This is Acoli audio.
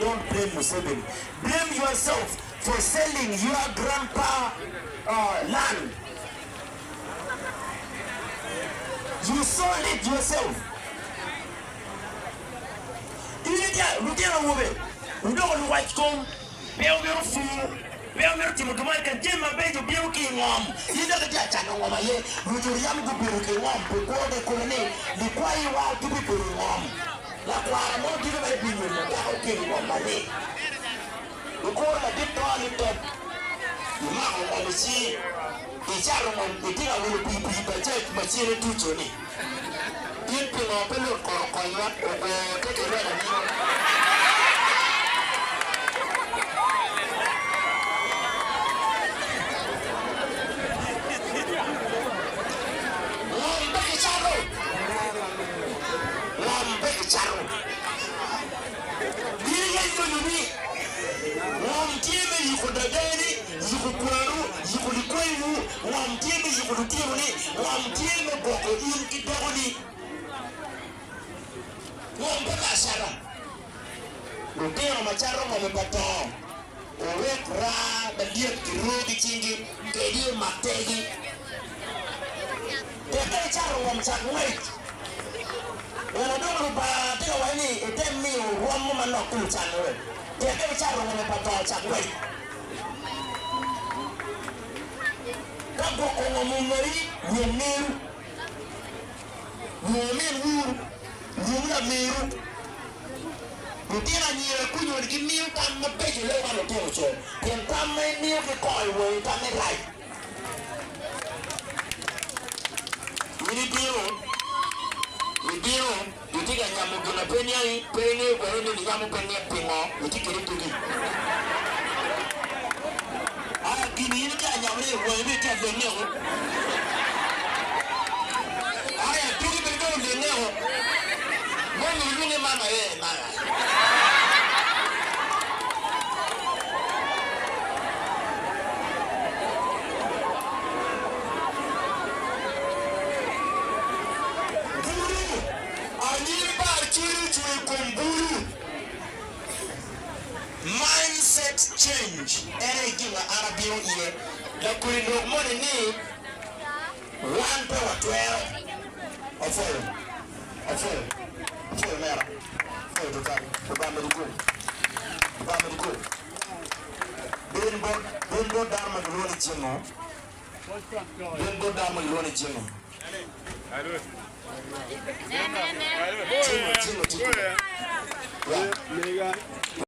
Don't blame Museveni. Blame yourself for selling your grandpa land. You sold it yourself. In itye lutino awobe, wudoko luwac kom, pe wumito pur, pe wumito timo gin mo keken, jami mabeco bino ki i ngom. In dok itye ka cato ngom aye. Lunyodo yam gubedo ki ngom pi kwogi kulu ni likwayiwa gibibedo i ngom. Lakwara mo giko mere binyomo dako ki i ngom malit. Ikuro ladit to litop, imako ngom i cingi, icato ngom, itye ka wilo pikipiki bajaj ma cene tuco-ni. In pingo pe lut kono konywa ogo te ki rwed anyima? Ngom pe kicato, ngom pe kicato. Gin yeny donyo ni ngom tye me yiko dadani, yiko kwaru, yiko likwayiwu, ngom tye me yiko lutinoni, ngom tye me gwoko in ki dakoni. Ngom pe me acata. Lutino ma cato ngom i pa to owek raa malyet kiroo ki cingi kedi omak tergi. Teke icato ngom cat ngwec. Ento dong Lubanga tye ka waco ni item miyo rwom mo manok ki lucan-ni wek teke icato ngom pa to cak ngwec. Ka gwoko ngom omari, lwong meru, lwong omin wuru, lwong lameru. Lutino anyira kunyo-ni gimiyo tam mabeco loyo ka lutino co, pien tam ma imiyo ki kongo i wangi tamme rac. In ibino, ibino, itye ka nyamo gin ma pe niangi, pe ingeyo kwede ni niyamo pe mit pingo itye kwede i dogi. Aa, gin in itye ka nyamone i wangi bene itye ka lenge-o. Aya, dogi bene dong olenge-o. Moni ilwonge mama ee, mama. Bulu, anyim bar cwiny ocung i kom bulu. Mindset change en aye gin ma an abino iye. Lakodi lok moni ni wan pe watwero. Apwoyo, apwoyo, apwoyo omera, apwoyo tutwal. Lubanga medi gum, Lubanga medi gum. Bin bot, bin bot dano ma gilwongo ni Jingo. Bin bot dano ma gilwongo ni Jingo. Jingo, Jingo tye kunu. Ya.